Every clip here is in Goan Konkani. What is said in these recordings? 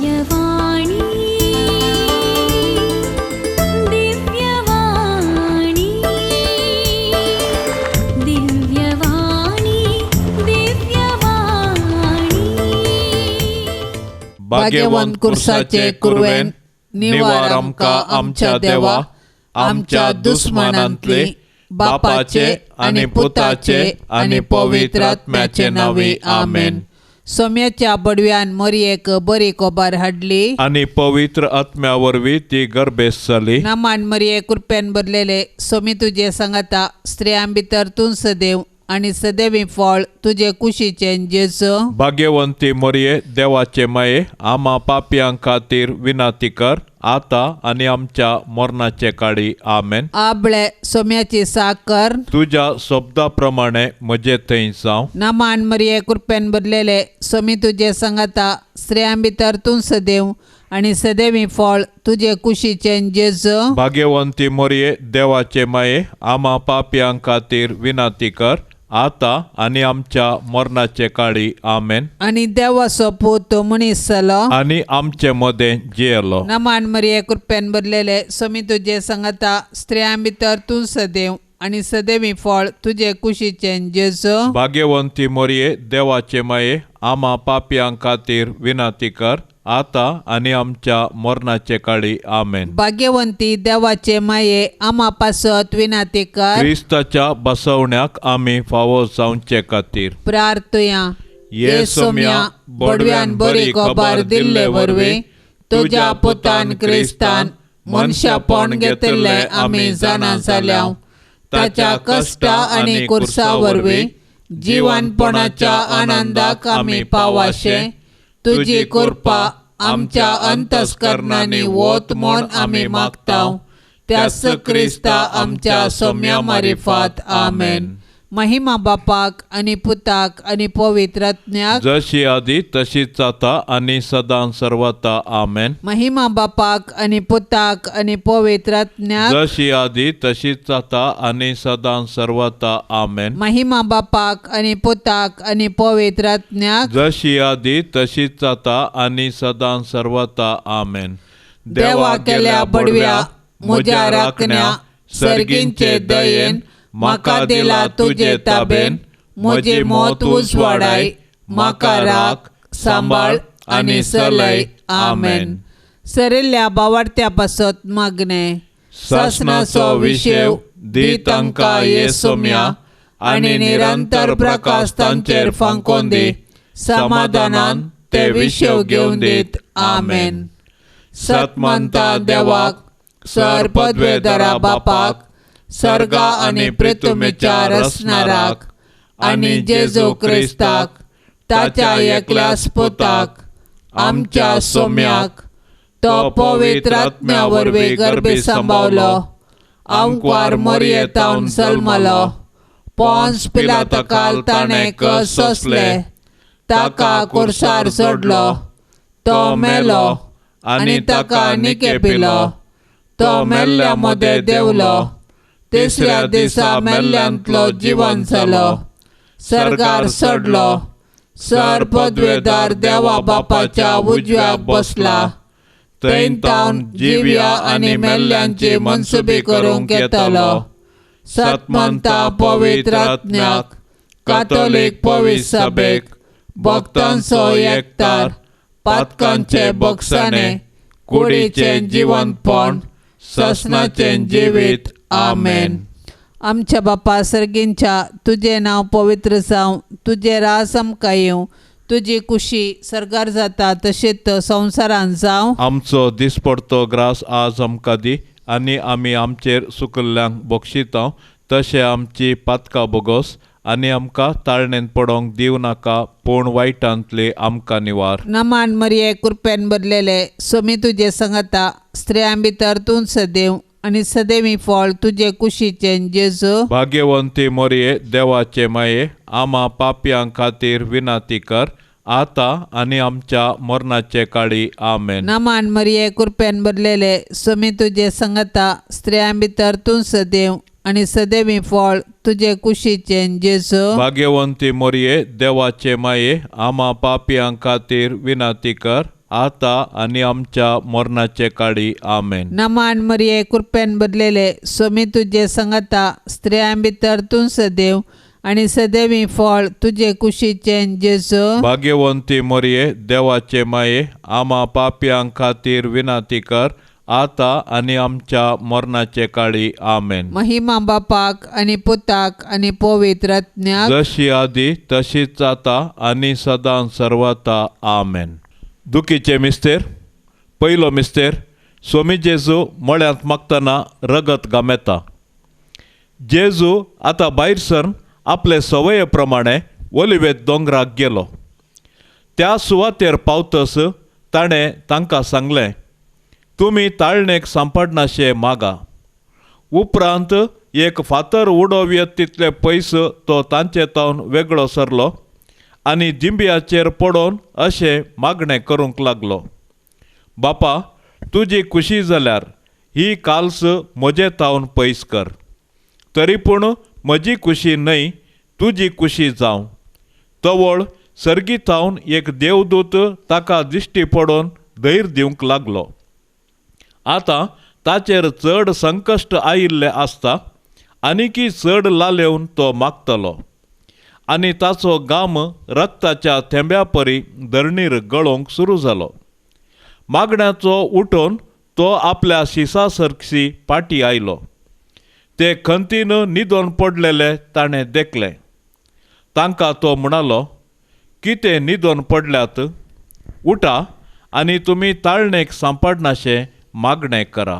दिव्यवाणी दिव्यवाणी दिव्यवाणी दिव्यवाणी. भाग्यवंत कुर्साचे कुरवेन निवार आमकां आमच्या देवा, आमच्या दुस्मानांतले, बापाचे आनी पुताचे आनी पवित्र आत्म्याचे नांवे, आमेन. सोम्याच्या बडव्यान मोरयेक बरी कोबार हाडली आनी पवित्र आत्म्या वरवीं ती गर्भेस्त जाली. नामान मरिये, कृपेन भरलेले, सोमी तुजे सांगाता, स्त्रियां भितर तूं सदैव आनी सदैवी फळ तुजे कुशीचें जेजू. भाग्यवंती मरिये, देवाचे माये, आमा पापयां खातीर विनंती कर, आतां आनी आमच्या मरणाचे काळी, आमेन. आबळे सोम्याची साकर तुज्या शब्दा प्रमाणे म्हजे थंय जावं. नामान मरिये, कृपेन भरलेले, सोमी तुजे सांगाता, स्त्रियां भितर तूं सदैव आनी सदैवी फळ तुजे कुशीचें जेजू. भाग्यवंती मरिये, देवाचे माये, आमा पापयां खातीर विनंती कर, आतां आनी आमच्या मरणाचे काळी, आमेन. आनी देवाचो पूत मनीस जालो आनी आमचे मदें जियेलो. नामान मरिये, कृपेन भरलेले, सोमी तुजे सांगाता, स्त्रियां भितर तूं सदैव आनी सदैवी फळ तुजे कुशीचें जेजू. भाग्यवंती मरिये, देवाचे माये, आमा पापयां खातीर विनंती कर, आतां आनी आमच्या मरणाचे काळी, आमेन. भाग्यवंती देवाचे माये, आमा पासत विनाती कर. क्रिस्ताच्या बसवण्याक आमी फावो जावचे खातीर प्रार्थुया. ये सोम्या, बडव्यान बरी खबर दिल्ले वरवीं तुज्या पुतान क्रिस्तान मनशापण घेतिल्लें आमी जाणा जाल्या. ताच्या कश्टा आनी कुर्सा वरवीं जिवनपणाच्या आनंदाक आमी पावाशे तुजी कृपा आमच्या अंतस्करणांनी वत म्हूण आमी मागता, त्याच क्रिस्ता आमच्या सोम्या मारिफात, आमेन. महिमा बापाक आनी पुताक आनी पवित्र आत्म्याक, जशी आदी तशीच जाता आनी सदां सर्वता, आमेन. महिमा बापाक आनी पुताक आनी पवित्र आत्म्याक, जशी आदी तशीच जाता आनी सदां सर्वता, आमेन. महिमा बापाक आनी पुताक आनी पवित्र आत्म्याक, जशी आदी तशीच जाता आनी सदां सर्वता, आमेन. देवा केल्या बडव्या म्हज्या राखण्या, सर्गींचे दयेन म्हाका दिला तुजे ताबेन, म्हजी मौत उजवाडाय, म्हाका राख, सांबाळ आनी चलय, आमेन. सरिल्ल्या बावाडत्या पासत मागणें. सासणाचो विशेव दी तांकां ये सोम्या, आनी निरंतर प्रकाश तांचेर फांकोवन दी, समाधानान ते विशेव घेवन दीत, आमेन. सतमंता देवाक, सर पदवेदरा बापाक, सर्गा आनी पृथ्वीच्या रचणाराक, आनी जेजू क्रिस्ताक, ताच्या एकल्याच पुताक, आमच्या सोम्याक, तो पवित्र आत्म्या वरवीं गर्भी सांबावलो, आमकार मोरयेतावन जल्मलो, पोन्स पिलातकाल ताणें कस सोंसले, ताका कुर्सार चडलो, तो मेलो आनी ताका निकेपिलो, तो मेल्ल्या मदें देंवलो, तिसऱ्या दिसा मेल्ल्यांतलो जिवन जालो, सर्गार चडलो, सर पदवेदार देवा बापाच्या उजव्याक बसला, थंय तावन जिव्या आनी मेल्ल्यांची मनसुबी करूंक येतलो. सतमंता पवित्र आत्म्याक, कातोलीक पवित्र सभेक, भक्तांचो एकतार, पातकांचे बक्षाणे, कुडीचें जिवंतपण, ससनाचें जिवीत, आमेन. आमच्या बापा सर्गींच्या, तुजें नांव पवित्र जावं, तुजें राज आमकां येवं, तुजी कुशी सर्गार जाता तशेंच संवसारांत जावं. आमचो दिसपडतो ग्रास आज आमकां दी, आनी आमी आमचेर सुकल्ल्यांक बक्षिता तशें आमची पातकां बोगोस, आनी आमकां ताळणेन पडोंक दिवं नाका, पूण वायटांतली आमकां निवार. नमान मरिये, कृपेन भरलेले, सोमी तुजे सांगाता, स्त्रियां भितर तूं सदैव आनी सदैवी फळ तुजे कुशीचें जेजू. भाग्यवंती मरिये, देवाचे माये, आमा पापयां खातीर विनंती कर, आतां आनी आमच्या मरणाचे काळी, आमेन. नमान मरिये, कृपेन भरलेले, सोमी तुजे सांगाता, स्त्रियां भितर तूं सदैव आनी सदैवी फळ तुजे कुशीचें जेजू. भाग्यवंती मरिये, देवाचे माये, आमा पापयां खातीर विनंती कर, आतां आनी आमच्या मरणाचे काळी. आमेन. नमान मरिये, कृपेन भरलेले, स्वामी तुजे संगता, स्त्रियां भितर तूं सदैव आनी सदैवी फळ तुजे कुशीचें जेजू. भाग्यवंती मरिये, देवाचे माये, आमा पापयां खातीर विनंती कर, आतां आनी आमच्या मरणाचे काळी. आमेन. महिमा बापाक आनी पुताक आनी पवित्र आत्म्याक, जशी आदी तशीच आतां आनी सदां सर्वता. आमेन. दुखीचे मिस्तेर. पयलो मिस्तेर, स्वामी जेजू मळ्यांत मागतना रगत गामेता. जेजू आतां भायर सरून आपले संवये प्रमाणे ओलिवेत दोंगराक गेलो. त्या सुवातेर पावतस ताणें तांकां सांगलें, तुमी ताळणेक सांपडनाशे मागा. उपरांत एक फातर उडोवयत तितले पयस तो तांचे तावन वेगळो सरलो आनी दिंब्याचेर पडोवन अशें मागणें करूंक लागलो, बापा, तुजी खुशी जाल्यार ही काल्स म्हजे तावन पयस कर, तरी पूण म्हजी खुशी न्हय तुजी खुशी जावं. तवळ सर्गी थावन एक देवदूत ताका दिश्टी पडोवन धैर्य दिवंक लागलो. आतां ताचेर चड संकश्ट आयिल्लें आसता आनीकी चड लालेवन तो मागतलो आनी ताचो गाम रक्ताच्या थेंब्या परी धरणीर गळोवंक सुरू जालो. मागण्याचो उठोवन तो आपल्या शिसा सरशी पाटी आयलो. ते खंतीन न्हिदोन पडलेले ताणें देखलें. तांकां तो म्हणालो, कितें न्हिदोन पडल्यात? उठा आनी तुमी ताळणेक सांपडनाशें मागणें करा.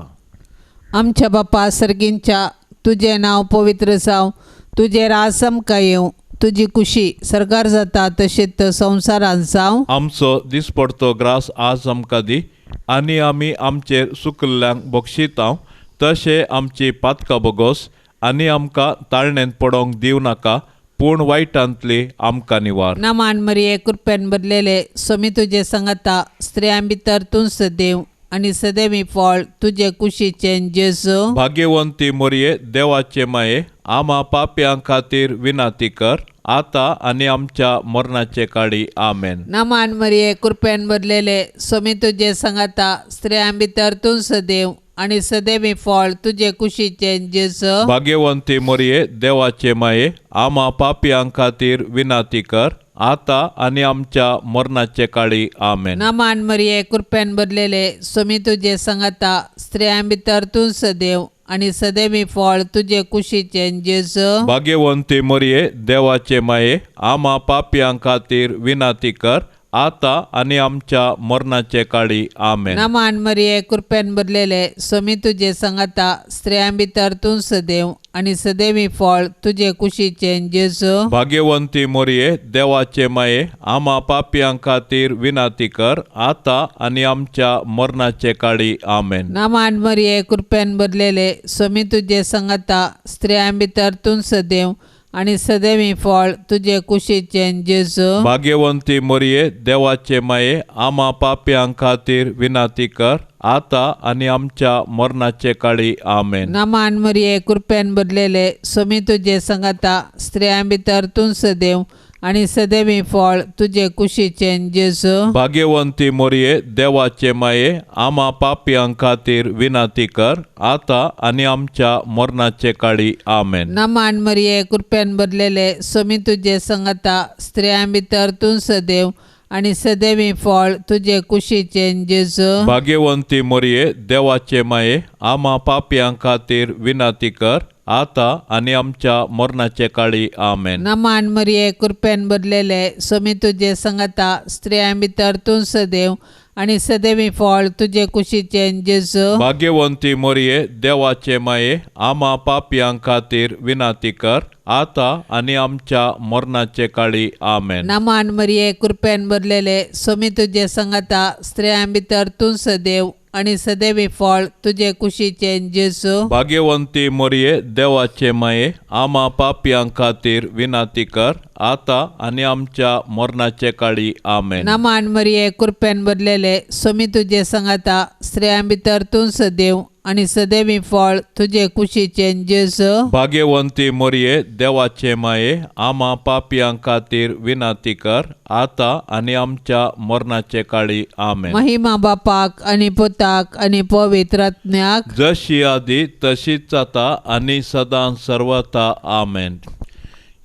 आमच्या बापा सर्गींच्या, तुजें नांव पवित्र जावं, तुजें राज आमकां येवं, तुजी खुशी सर्गार जाता तशेंच संवसारांत जावं. आमचो दिसपडतो ग्रास आज आमकां दी आनी आमी आमचेर सुकिल्ल्यांक बक्षितांव तशें आमची पातकां बोगोस आनी आमकां ताळणेंत पडोवंक दिवं नाका, पूण वायटांतली आमकां निवार. नमान मरिये, कृपेन भरलेले, स्वामी तुजे संगता, स्त्रियां भितर तूं सदैव आनी सदैवी फळ तुजे कुशीचें जेजू. भाग्यवंती मरिये, देवाचे माये, आमा पापयां खातीर विनंती कर, आतां आनी आमच्या मरणाचे काळी. आमेन. नमान मरिये, कृपेन भरलेले, स्वामी तुजे संगता, स्त्रियां भितर तूं सदैव आनी सदैवी फळ तुजे कुशीचें जेजू. भाग्यवंती मरिये, देवाचे माये, आमा पापयां खातीर विनंती कर, आतां आनी आमच्या मरणाचे काळी. आमेन. नमान मरिये, कृपेन भरलेले, स्वामी तुजे संगता, स्त्रियां भितर तूं सदैव आनी सदैवी फळ तुजे कुशीचें जेजू. भाग्यवंती मरिये, देवाचे माये, आमा पापयां खातीर विनंती कर, आतां आनी आमच्या मरणाचे काळी. आमेन. नमान मरिये, कृपेन भरलेले, स्वामी तुजे संगता, स्त्रियां भितर तूं सदैव आनी सदैवी फळ तुजे कुशीचें जेजू. भाग्यवंती मरिये, देवाचे माये, आमा पापयां खातीर विनंती कर, आतां आनी आमच्या मरणाचे काळी. आमेन. नमान मरिये, कृपेन भरलेले, स्वामी तुजे संगता, स्त्रियां भितर तूं सदैव आनी सदैवी फळ तुजे कुशीचें जेजू. भाग्यवंती मरिये, देवाचे माये, आमा पापयां खातीर विनंती कर, आतां आनी आमच्या मरणाचे काळी. आमेन. नमान मरिये, कृपेन भरलेले, स्वामी तुजे संगता, स्त्रियां भितर तूं सदैव आनी सदैवी फळ तुजे कुशीचें जेजू. भाग्यवंती मरिये, देवाचे माये, आमा पापयां खातीर विनंती कर, आतां आनी आमच्या मरणाचे काळी. आमेन. नमान मरिये, कृपेन भरलेले, स्वामी तुजे संगता, स्त्रियां भितर तूं सदैव आनी सदैवी फळ तुजे कुशीचें जेजू. भाग्यवंती मरिये, देवाचे माये, आमा पापयां खातीर विनंती कर, आतां आनी आमच्या मरणाचे काळी. आमेन. नमान मरिये, कृपेन भरलेले, स्वामी तुजे संगता, स्त्रियां भितर तूं सदैव आनी सदैवी फळ तुजे कुशीचें जेजू. भाग्यवंती मरिये, देवाचे माये, आमा पापयां खातीर विनंती कर, आतां आनी आमच्या मरणाचे काळी. आमेन. नमान मरिये, कृपेन भरलेले, स्वामी तुजे संगता, स्त्रियां भितर तूं सदैव आनी सदैवी फळ तुजे कुशीचें जेजू. भाग्यवंती मरिये, देवाचे माये, आमा पापयां खातीर विनंती कर, आतां आनी आमच्या मरणाचे काळी. आमेन. नमान मरिये, कृपेन भरलेले, स्वामी तुजे संगता, स्त्रियां भितर तूं सदैव आनी सदैवी फळ तुजे कुशीचें जेजू. भाग्यवंती मोरये देवाचे माये आमा पापयां खातीर विनंती कर आतां आनी आमच्या मरणाचे काळी. आमेन. महिमा बापाक आनी पुताक आनी पवित्र आत्म्याक, जशी आदी तशीच जाता आनी सदां सर्वता. आमेन.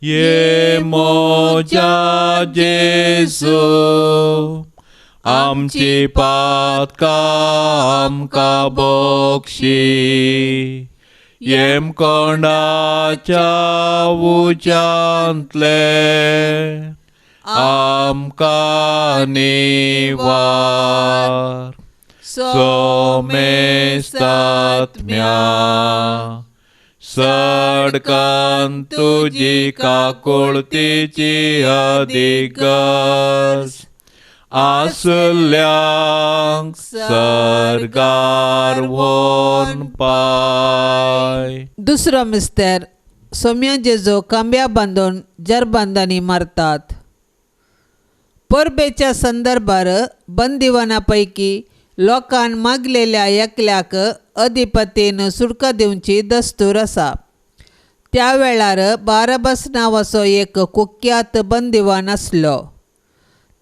ये मोजा जेजू आमची पातकां आमकां बक्षी, येमकोंडाच्या उज्यांतले आमकां निवार. सोमेस्तात्म्या सडकान तुजी काकुळतीची अधिगज आसल्यांक सर्गार व्हरून पाय. दुसरो मिस्तर सोम्या जेजू खांब्या बांदून जरबांदांनी मारतात. परबेच्या संदर्भार बंदिवाना पैकी लोकान मागलेल्या एकल्याक अधिपतीन सुटका दिवची दस्तूर आसा. त्या वेळार बाराबस नांवाचो एक कुख्यात बंदिवान आसलो.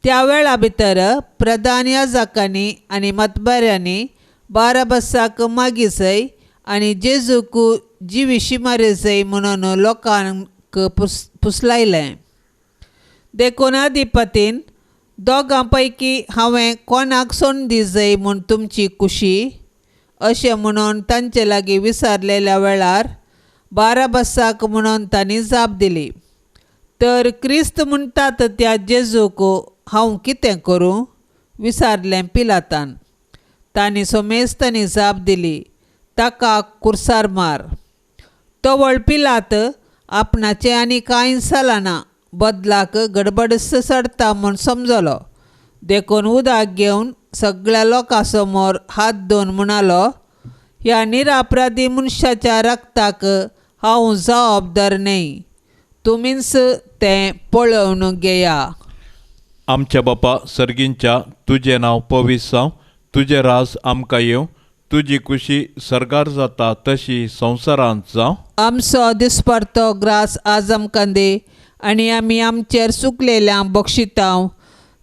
त्या वेळा भितर प्रधान याजकांनी आनी मतबऱ्यांनी बाराबसाक मागीसय आनी जेजूक जिविशी मारीसय म्हणून लोकांक पुसलायलें. देखून अधिपतीन दोगां पैकी हांवें कोणाक सोडून दिजय म्हूण तुमची कुशी अशें म्हणून तांचे लागीं विचारलेल्या वेळार बाराबसाक म्हणून तांणी जाप दिली. तर क्रिस्त म्हणटात त्या जेजूक हांव कितें करूं विचारलें पिलातान. तांणी सोमेस्तांनी जाप दिली, ताका कुर्सार मार. तवळ पिलात आपणाचें आनी कांय जालाना बदलाक गडबड चडता म्हूण समजलो. देखून उदक घेवन सगळ्या लोकां समोर हात धुवन म्हणालो, ह्या निरापराधी मनशाच्या रक्ताक हांव जबाबदार न्हय, तुमीच तें पळोवन घेया. आमच्या बापा सर्गींच्या तुजें नांव पवित्र जावं, तुजें राज आमकां येवं, तुजी कुशी सर्गार जाता तशी संवसारांत जावं. आमचो दिसपडतो ग्रास आज आमकां दी आनी आमी आमचेर चुकलेल्यांक बक्षितांव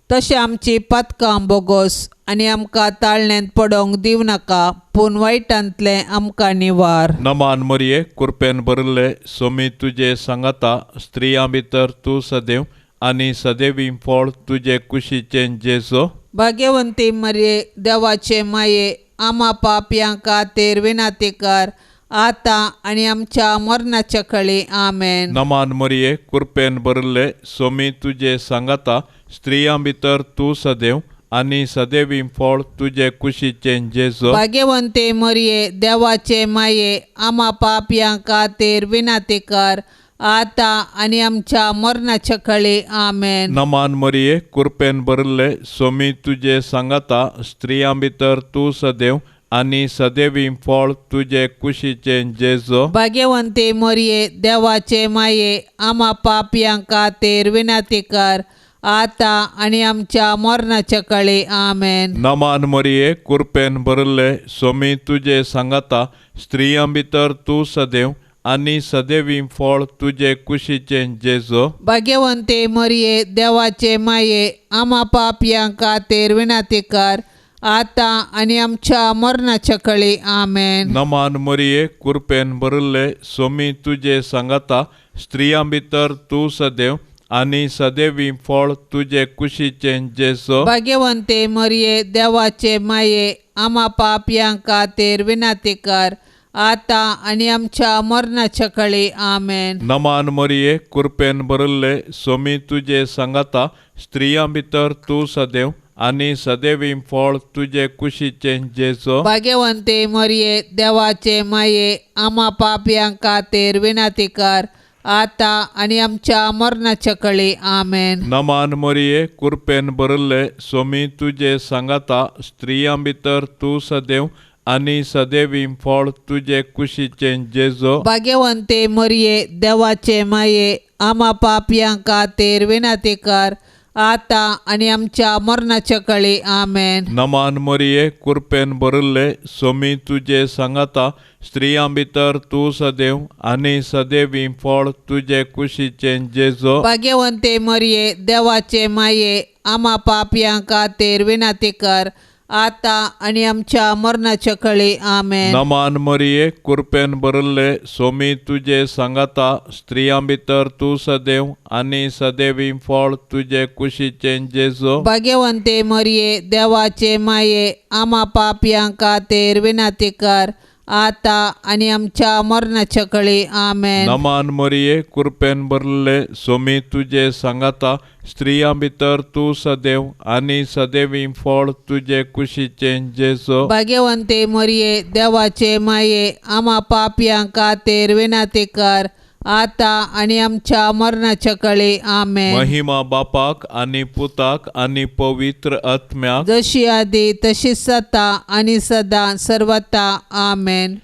तशें आमची पातकां बोगोस आनी आमकां ताळण्यांत पडोवंक दिवं नाका, पूण वायटांतलें आमकां निवार. नमान मरये कुरपेन भरिल्ले सोमी तुजे सांगाता, स्त्रियां भितर तूं सदैव आनी सदैवी फळ तुजे कुशीचें जेजू. भाग्यवंती मरये देवाचे माये आमा पापयां खातीर विनंती कर आतां आनी आमच्या मरणाच्या कळी. आमेन. नमान मरये कुरपेन भरिल्ले सोमी तुजे सांगाता, स्त्रियां भितर तूं सदैव आनी सदैवी फळ तुजे कुशीचें जेजू. भाग्यवंती मरये देवाचे माये आमा पापयां खातीर विनंती कर आतां आनी आमच्या मरणाच्या कळी. आमेन. नमान मरये कुरपेन भरिल्ले सोमी तुजे सांगाता, स्त्रियां भितर तूं सदैव आनी सदैवी फळ तुजे कुशीचें जेजू. भाग्यवंती मरये देवाचे माये आमा पापयां खातीर विनंती कर आतां आनी आमच्या मरणाच्या कळी. आमेन. नमान मरये कुरपेन भरिल्ले सोमी तुजे सांगाता, स्त्रियां भितर तूं सदैव आनी सदैवी फळ तुजे कुशीचें जेजू. भाग्यवंती मरये देवाचे माये आमा पापयां खातीर विनंती कर आतां आनी आमच्या मरणाच्या कळी. आमेन. नमान मरये कुरपेन भरिल्ले सोमी तुजे सांगाता, स्त्रियां भितर तूं सदैव आनी सदैवी फळ तुजे कुशीचें जेजू. भाग्यवंती मरये देवाचे माये आमा पापयां खातीर विनंती कर आतां आनी आमच्या मरणाच्या कळी. आमेन. नमान मरये कुरपेन भरिल्ले सोमी तुजे सांगाता, स्त्रियां भितर तूं सदैव आनी सदैवी फळ तुजे कुशीचें जेजू. भाग्यवंती मरये देवाचे माये आमा पापयां खातीर विनंती कर आतां आनी आमच्या मरणाच्या कळी. आमेन. नमान मरये कुरपेन भरिल्ले सोमी तुजे सांगाता, स्त्रियां भितर तूं सदैव आनी सदैवी फळ तुजे कुशीचें जेजू. भाग्यवंती मरये देवाचे माये आमा पापयां खातीर विनंती कर आतां आनी आमच्या मरणाच्या कळी. आमेन. नमान मरिये, कुरपेन भरिल्ले, सोमी तुजे सांगाता, स्त्रियां भितर तूं सदैव आनी सदैवी फळ तुजे कुशीचें जेजो. भाग्यवंते मरिये, देवाचे माये, आमा पापयां खातीर विनंती कर, आतां आनी आमच्या मरणाच्या कळी. आमेन. नमान मरिये, कुरपेन भरिल्ले, सोमी तुजे सांगाता, स्त्रियां भितर तूं सदैव आनी सदैवी फळ तुजे कुशीचें जेजो. भाग्यवंते मरिये, देवाचे माये, आमा पापयां खातीर विनंती कर, आतां आनी आमच्या मरणाच्या कळी. आमेन. नमान मरिये, कुरपेन भरिल्ले, सोमी तुजे सांगाता, स्त्रियां भितर तूं सदैव आनी सदैवी फळ तुजे कुशीचें जेजो. भाग्यवंते मरिये, देवाचे माये, आमा पापयां खातीर विनंती कर, आतां आनी आमच्या मरणाच्या कळी. आमेन. महिमा बापाक आनी पुताक आनी पवित्र आत्म्याक, जशी आदी तशी सता आनी सदां सर्वता. आमेन.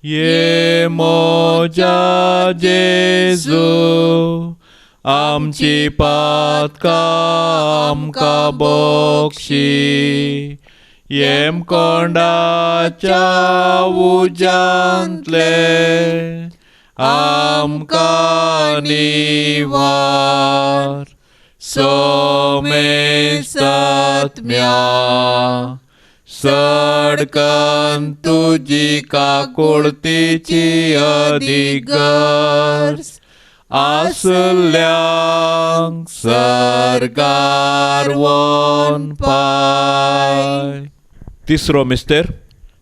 ये मोजा जेजू, आमची पातकां आमकां बक्षी, येमकोंडाच्या उज्यांतले आमकां निवार, सोमेस्तात्म्या सडकन तुजी काकुळतीची अधिगर्ज आसल्यांक सर्गार वन पाय. तिसरो मिस्तेर,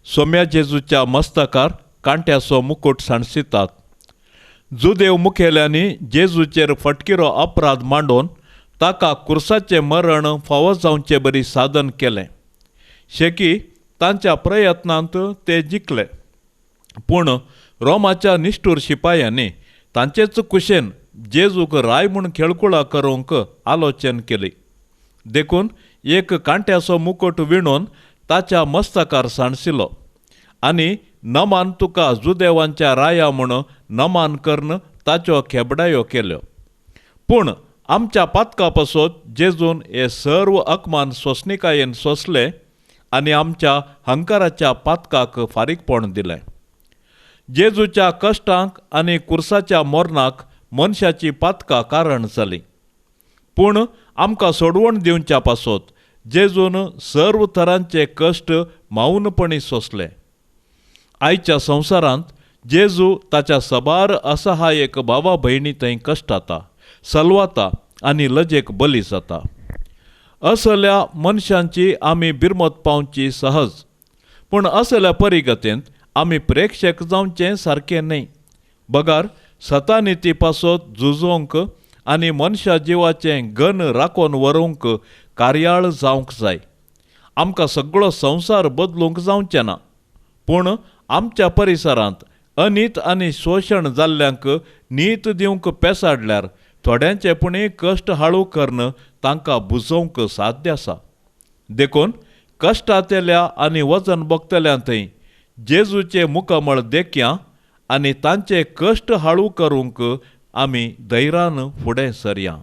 सोम्या जेजूच्या मस्तकार कांट्याचो मुकूट सांडसितात. जुदेव मुखेल्यांनी जेजूचेर फटकिरो अपराध मांडून ताका कुर्साचें मरण फावो जावचे बरी साधन केलें. शेकी तांच्या प्रयत्नांत ते जिखले, पूण रोमाच्या निश्ठूर शिपायांनी तांचेच कुशेन जेजूक राय म्हूण खेळकुळा करूंक आलोचन केली. देखून एक कांट्याचो मुकूट विणून ताच्या मस्तकार सांडसिलो आनी नमान तुका जुदेवांच्या राया म्हूण नमान करून ताच्यो खेबडायो केल्यो. पूण आमच्या पातका पासत जेजून हे सर्व अकमान सोंसणिकायेन सोंसले आनी आमच्या हंकाराच्या पातकाक फारीकपण दिलें. जेजूच्या कश्टांक आनी कुर्साच्या मरणाक मनशाची पातकां कारण जाली, पूण आमकां सोडवण दिवच्या पासत जेजून सर्व तरांचे कश्ट मावनपणी सोंसले. आयच्या संवसारांत जेजू ताच्या सबार असहायक भावा भयणी थंय कश्टाता, सलवाता आनी लजेक बली जाता. असल्या मनशांची आमी बिरमत पावची सहज, पूण असल्या परिगतेंत आमी प्रेक्षक जावचें सारकें न्हय, बगार सतानिती पासत झुजोवंक आनी मनशा जिवाचें गन राखून व्हरूंक कार्याळ जावंक जाय. आमकां सगळो संवसार बदलूंक जावचें ना, पूण आमच्या परिसरांत अनीत आनी शोशण जाल्ल्यांक नीत दिवंक पेसाडल्यार थोड्यांचे पुणी कश्ट हाळू करून तांकां बुजोवंक साध्य आसा. देखून कश्टांतल्या आनी वजन भोगतल्या थंय जेजूचें मुखामळ देखया आनी तांचे कश्ट हाळू करूंक आमी धैर्यान फुडें सरया.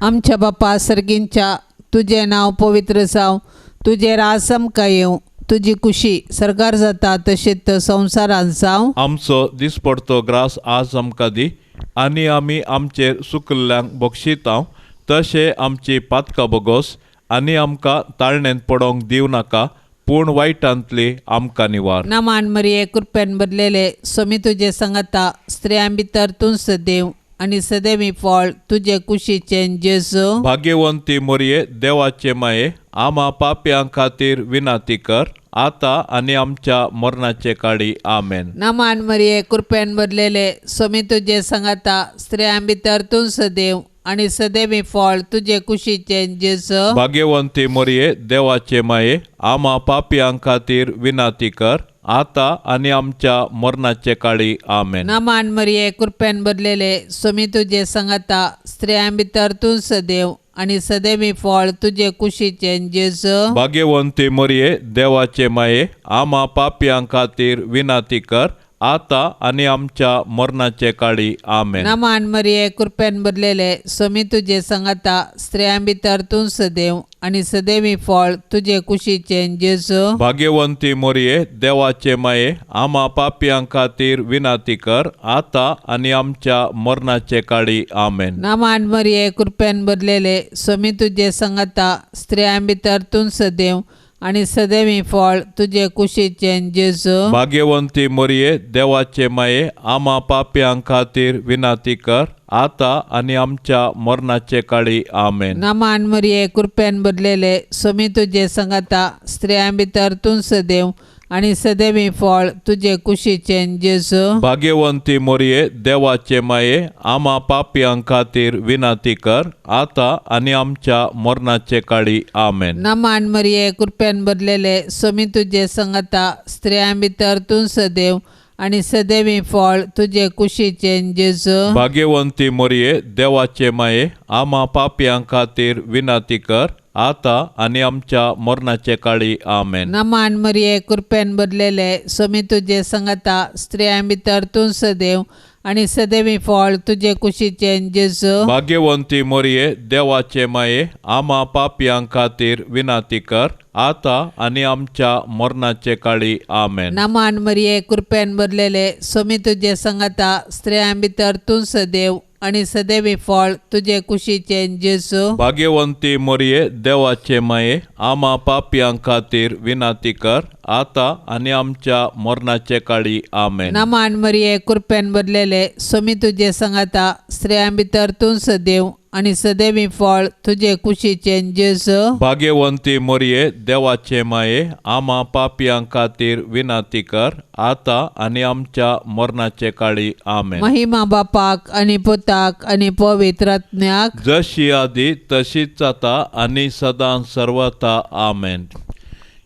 आमच्या बापा सर्गींच्या, तुजें नांव पवित्र जावं, तुजें राज आमकां येवं, तुजी कुशी सरकार जाता तशेंच संवसारांत जावं. आमचो दिसपडतो ग्रास आज आमकां दी आनी आमी आमचेर सुकल्ल्यांक बक्षितांव तशें आमची पातकां बोगोस आनी आमकां ताळणेंत पडोंक दिवं नाका, पूण वायटांतली आमकां निवार. नमान मरिये, कृपेन भरलेले, स्वामी तुजे संगता, स्त्रियां भितर तूं सदैव आनी सदैवी फळ तुजे कुशीचें जेजू. भाग्यवंती मोरये, देवाचे माये, आमा पापयां खातीर विनंती कर, आतां आनी आमच्या मरणाचे काळी. आमेन. नमान मरिये, कृपेन भरलेले, स्वामी तुजे संगता, स्त्रियां भितर तूं सदैव आनी सदैवी फळ तुजे कुशीचें जेजू. भाग्यवंती मोरये, देवाचे माये, आमा पापयां खातीर विनंती कर, आतां आनी आमच्या मरणाचे काळी. आमेन. नमान मरिये, कृपेन भरलेले, स्वामी तुजे संगता, स्त्रियां भितर तूं सदैव आनी सदैवी फळ तुजे कुशीचें जेजू. भाग्यवंती मोरये, देवाचे माये, आमा पापयां खातीर विनंती कर, आतां आनी आमच्या मरणाचे काळी. आमेन. नमान मरिये, कृपेन भरलेले, स्वामी तुजे संगता, स्त्रियां भितर तूं सदैव आनी सदैवी फळ तुजे कुशीचें जेजू. भाग्यवंती मोरये, देवाचे माये, आमा पापयां खातीर विनाती कर, आतां आनी आमच्या मरणाचे काळी. आमेन. नमान मरिये, कृपेन भरलेले, स्वामी तुजे संगता, स्त्रियां भितर तूं सदैव आनी सदैवी फळ तुजे कुशीचें जेजू. भाग्यवंती मोरये, देवाचे माये, आमा पापयां खातीर विनाती कर, आतां आनी आमच्या मरणाचे काळी. आमेन. नमान मरिये, कृपेन भरलेले, स्वामी तुजे संगता, स्त्रियां भितर तूं सदैव आनी सदैवी फळ तुजे कुशीचें जेजू. भाग्यवंती मोरये, देवाचे माये, आमा पापयां खातीर विनाती कर, आतां आनी आमच्या मरणाचे काळी. आमेन. नमान मरिये, कृपेन भरलेले, स्वामी तुजे संगता, स्त्रियां भितर तूं सदैव आनी सदैवी फळ तुजे कुशीचें जेजू. भाग्यवंती मोरये, देवाचे माये, आमा पापयां खातीर विनाती कर, आतां आनी आमच्या मरणाचे काळी. आमेन. नमान मरिये, कृपेन भरलेले, स्वामी तुजे संगता, स्त्रियां भितर तूं सदैव आनी सदैवी फळ तुजे कुशीचें जेजू. भाग्यवंती मोरये, देवाचे माये, आमा पापयां खातीर विनाती कर, आतां आनी आमच्या मरणाचे काळी. आमेन. नमान मरिये, कृपेन भरलेले, स्वामी तुजे संगता, स्त्रियां भितर तूं सदैव आनी सदैवी फळ तुजे कुशीचें जेजू. भाग्यवंती मोरये, देवाचे माये, आमा पापयां खातीर विनाती कर, आतां आनी आमच्या मरणाचे काळी. आमेन. नमान मरिये, कृपेन भरलेले, स्वामी तुजे संगता, स्त्रियां भितर तूं सदैव आनी सदैवी फळ तुजे कुशीचें जेजू. भाग्यवंती मोरये, देवाचे माये, आमा पापयां खातीर विनाती कर, आतां आनी आमच्या मरणाचे काळी. आमेन. महिमा बापाक आनी पुताक आनी पवित्र आत्म्याक, जशी आदी तशीच आतां आनी सदां सर्वता. आमेन.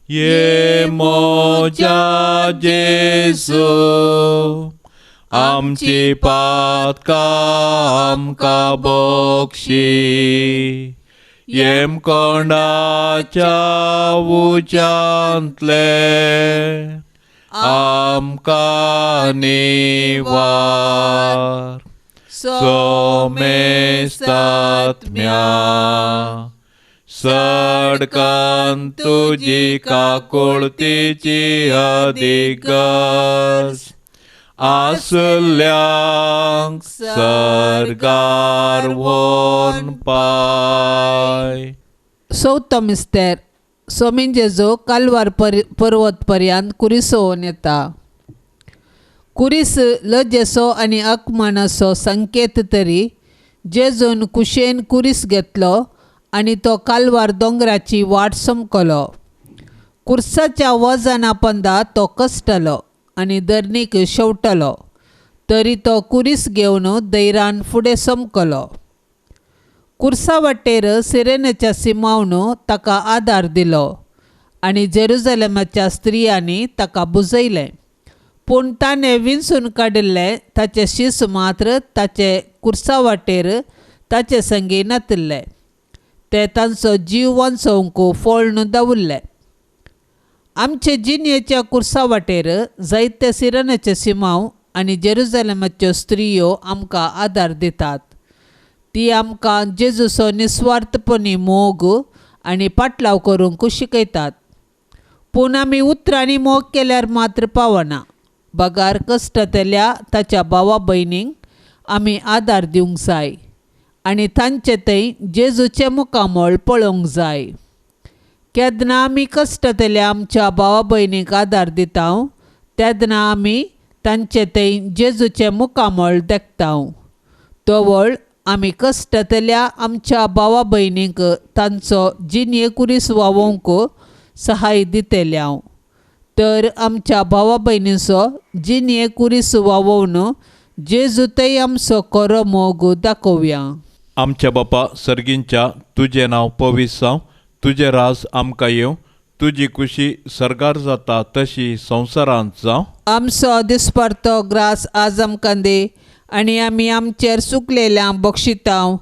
ये मोजा जेजू, आमची पातकां आमकां बक्षी, येमकोंडाच्या उज्यांतले आमकां निवार. सोमेस्तात्म्या, सडकान तुजी काकुळतीची अधिगर्ज आसल्यांक सर्गार व्होन पाय. चवथो मिस्तेर. सोमीन जेजू कालवार पर्वत पर्यंत कुरिसोवन येता. कुरीस लजेचो आनी अकमानाचो संकेत तरी जेजून कुशेन कुरीस घेतलो आनी तो कालवार दोंगराची वाट समकलो. कुर्साच्या वजना पंदा तो कश्टलो आनी धरणीक शेवटलो, तरी तो कुरीस घेवन धैरान फुडें समकलो. कुर्सा वाटेर सिरेनाच्या सिमावन ताका आदार दिलो आनी जेरुजलेमाच्या स्त्रियांनी ताका बुजयलें. पूण ताणें विंचून काडिल्ले ताचे शीस मात्र ताचे कुर्सा वाटेर ताचे संगी नातिल्ले, ते तांचो जीव वांचोवंक फोळ्ण दवरले. आमचे जिणेच्या कुर्सा वाटेर जायते सिरनाचे सिमांव आनी जेरुजलेमाच्यो स्त्रियो आमकां आदार दितात. ती आमकां जेजूचो निस्वार्थपणी मोग आनी पाटलाव करूंक शिकयतात. पूण आमी उतरांनी मोग केल्यार मात्र पावना, बगार कश्टतल्या ताच्या भावा भयणींक आमी आदार दिवंक जाय आनी तांचे थंय जेजूचें मुखामळ पळोवंक जाय. केन्ना आमी कश्टतल्या आमच्या भावा भयणींक आदार दिता तेन्ना आमी तांचे थंय जेजूचें मुखामळ देखता. तवळ आमी कश्टतल्या आमच्या भावा भयणींक तांचो जिणये कुरीस वावोवंक सहाय दितले. तर आमच्या भावा भयणींचो जिणये कुरीस वावोवन जेजू थंय आमचो खरो मोग दाखोवया. आमच्या बापा सर्गींच्या, तुजें नांव पवित्र जावं, तुजें राज आमकां येवं, तुजी कुशी सर्गार जाता तशी संवसारांत जावं. आमचो दिसपडतो ग्रास आज आमकां दी आनी आमी आमचेर चुकलेल्यांक बक्षितांव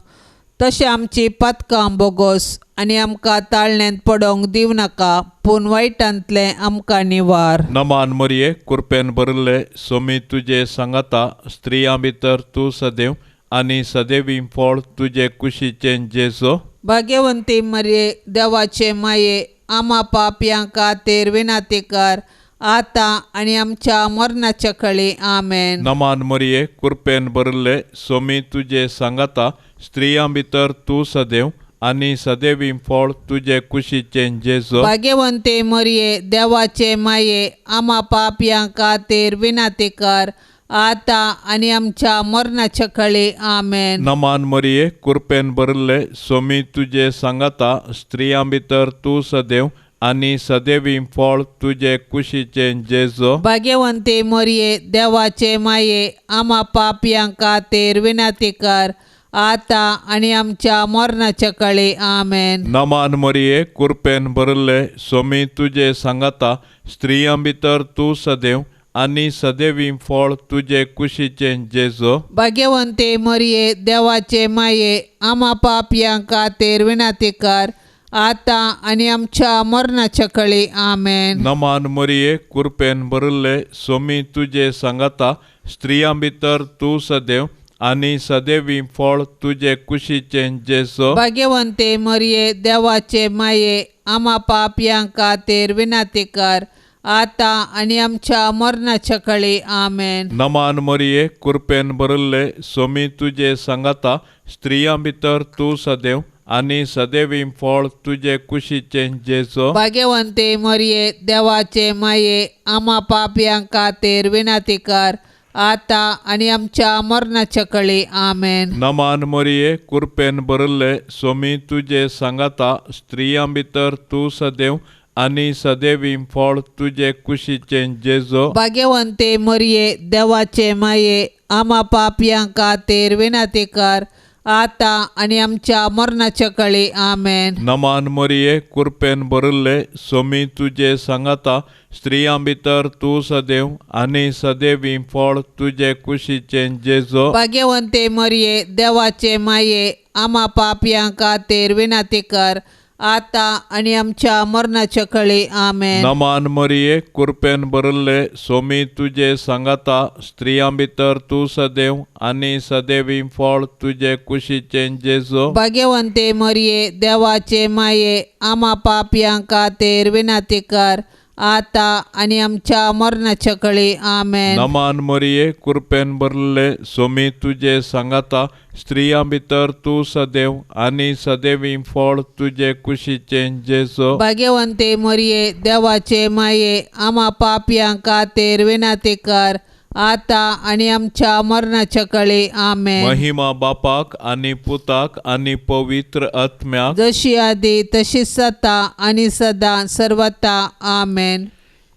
तशें आमची पातकां बोगोस आनी आमकां ताळण्यांत पडोंक दिवं नाका पूण वायटांतलें आमकां निवार. नमान मरिये कृपेन भरिल्ले सोमी तुजे सांगाता स्त्रियां भितर तूं सदैव आनी सदैवी फळ तुजे कुशीचें जेजो. भाग्यवंती मरिये देवाचे माये आमा पापयां खातीर विनातीकार आतां आनी आमच्या मरणाच्या कळी. आमेन. नमान मरिये कृपेन भरिल्ले सोमी तुजे सांगाता स्त्रियां भितर तूं सदैव आनी सदैवी फळ तुजे कुशीचें जेजो. भाग्यवंती मरिये देवाचे माये आमा पापयां खातीर विनातीकार आतां आनी आमच्या मरणाच्या कळी. आमेन. नमान मरिये कृपेन भरिल्ले सोमी तुजे सांगाता स्त्रियां भितर तूं सदैव आनी सदैवी फळ तुजे कुशीचें जेजो. भाग्यवंती मरिये देवाचे माये आमा पापयां खातीर विनातीकार आतां आनी आमच्या मरणाच्या कळी. आमेन. नमान मरिये कृपेन भरिल्ले सोमी तुजे सांगाता स्त्रियां भितर तूं सदैव आनी सदैवी फळ तुजे कुशीचें जेजो. भाग्यवंती मरिये देवाचे माये आमा पापयां खातीर विनातीकार आतां आनी आमच्या मरणाच्या कळी. आमेन. नमान मरिये कृपेन भरिल्ले सोमी तुजे सांगाता स्त्रियां भितर तूं सदैव आनी सदैवी फळ तुजे कुशीचें जेजो. भाग्यवंती मरिये देवाचे माये आमा पापयां खातीर विनातीकार आतां आनी आमच्या मरणाच्या कळी. आमेन. नमान मरिये कृपेन भरिल्ले सोमी तुजे सांगाता स्त्रियां भितर तूं सदैव आनी सदैवी फळ तुजे कुशीचें जेजो. भाग्यवंती मरिये देवाचे माये आमा पापयां खातीर विनातीकार आतां आनी आमच्या मरणाच्या कळी. आमेन. नमान मरिये कृपेन भरिल्ले सोमी तुजे सांगाता स्त्रियां भितर तूं सदैव आनी सदैवी फळ तुजे कुशीचें जेजो. भाग्यवंती मरिये देवाचे माये आमा पापयां खातीर विनातीकार आतां आनी आमच्या मरणाच्या कळी. आमेन. नमान मरिये कृपेन भरिल्ले सोमी तुजे सांगाता स्त्रियां भितर तूं सदैव आनी सदैवी फळ तुजे कुशीचें जेजो. भाग्यवंती मरिये देवाचे माये आमा पापयां खातीर विनातीकार आतां आनी आमच्या मरणाच्या कळी. आमेन. नमान मरिये कृपेन भरिल्ले सोमी तुजे सांगाता स्त्रियां भितर तूं सदैव आनी सदैवी फळ तुजे कुशीचें जेजो. भाग्यवंती मरिये देवाचे माये आमा पापयां खातीर विनातीकार आतां आनी आमच्या मरणाच्या कळी. आमेन. नमान मरिये कृपेन भरिल्ले सोमी तुजे सांगाता स्त्रियां भितर तूं सदैव आनी सदैवी फळ तुजे कुशीचें जेजो. भाग्यवंती मरिये देवाचे माये आमा पापयां खातीर विनातीकार आतां आनी आमच्या मरणाच्या कळी. आमेन. महिमा बापाक आनी पुताक आनी पवित्र आत्म्याक, जशी आदी तशीच आतां आनी सदां सर्वता. आमेन.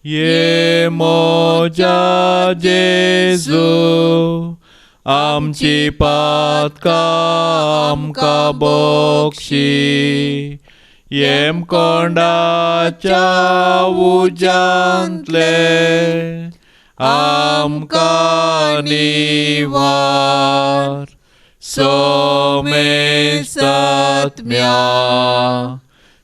ये मोजा जेजू आमची पातकां आमकां बक्षी येमकोंडाच्या उज्यांतले आमकां निवार सोमेस्तात्म्या